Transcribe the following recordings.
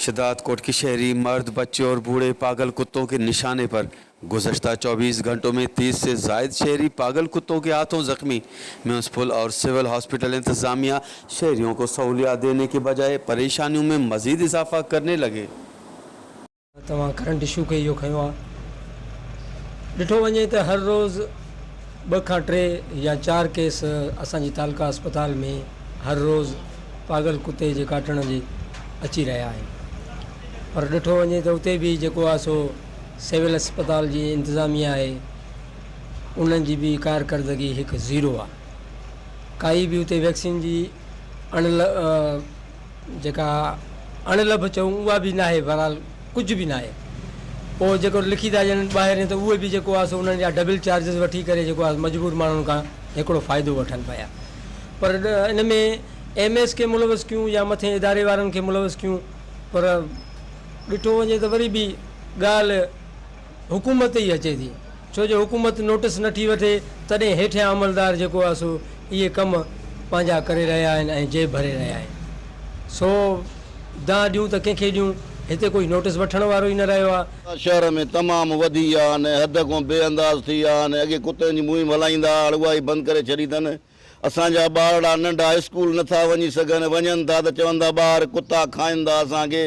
शहदादकोट के शहरी मर्द, बच्चे और बूढ़े पागल कुत्तों के निशाने पर। गुज़श्ता 24 घंटों में 30 से जायद शहरी पागल कुत्तों के हाथों ज़ख्मी। म्यूनसिपल और सिविल हॉस्पिटल इंतज़ामिया शहरियों को सहूलियात देने के बजाय परेशानियों में मज़ीद इजाफा करने लगे। तव्हां करंट इशू खे इहो खयो आहे। ॾिठो वञे त हर रोज़ ॿ खां टे या चार केस असांजी तालुका अस्पताल में हर रोज़ पागल कुते जे काटण जे अची रहिया आहिनि, पर ॾिठो वञे त उते बि जेको आहे सो सिविल अस्पताल जी इंतिज़ामिया आहे, उन्हनि जी बि कारकर्दगी हिकु ज़ीरो आहे। काई बि उते वैक्सीन जी अण जेका अणलभ चऊं उहा बि नाहे, बहरहाल कुझु बि नाहे। पोइ जेको लिखी था ॾियनि ॿाहिरि त उहे बि जेको आहे सो उन्हनि जा डबल चार्जिस वठी करे जेको आहे मजबूर माण्हुनि खां हिकिड़ो फ़ाइदो वठनि पिया। पर इन में एम एस खे मुलविस कयूं या मथे इदारे वारनि खे मुलविस कयूं, पर ॾिठो वञे त वरी बि ॻाल्हि हुकूमत ई अचे थी, छो जो हुकूमत नोटिस नथी वठे तॾहिं हेठियां अमलदार जेको आहे सो इहे कम पंहिंजा करे रहिया आहिनि ऐं जेब भरे रहिया आहिनि। सो दांह ॾियूं त कंहिंखे ॾियूं, हिते कोई नोटिस वठण वारो ई न रहियो आहे। शहर में तमामु वधी विया आहिनि, हद खां बेअंदाज़ थी विया आहिनि। अॻे कुतनि जी मुहिम हलाईंदा, हाणे उहा ई बंदि करे छॾी अथनि। असांजा ॿारड़ा नंढा स्कूल नथा वञी सघनि, वञनि था त चवनि था ॿार कुता खाइनि था असांखे।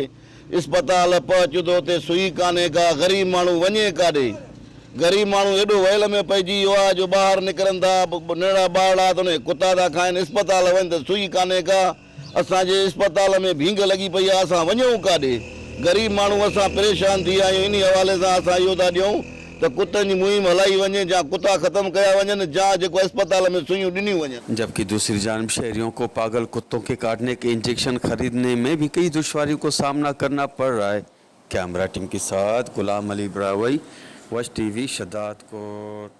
अस्पताल पहुच त उते सुई कान्हे का, ग़रीब माण्हू वञे काॾे? ग़रीब माण्हू एॾो वयल में पइजी वियो आहे जो ॿाहिरि निकिरनि था नंढा ॿारड़ा त उन कुता था खाइनि। अस्पताल वञ त सुई कान्हे का, असांजे अस्पताल में भींग लॻी पई आहे, असां वञूं काॾे? ग़रीब माण्हू असां परेशान थी विया आहियूं। इन हवाले सां असां इहो था ॾियूं त कुतनि जी मुहिम हलाई वञे, या कुता ख़तमु कया वञनि, या जेको अस्पताल में सुइयूं ॾिनियूं वञनि। जबकि दूसरी जानब शहरियों को पागल कुत्तों के काटने के इंजेक्शन खरीदने में भी कई दुश्वारियों को सामना करना पड़ रहा है। कैमरा टीम के साथ गुलाम अली ब्रावई, वश टीवी, शहदादकोट।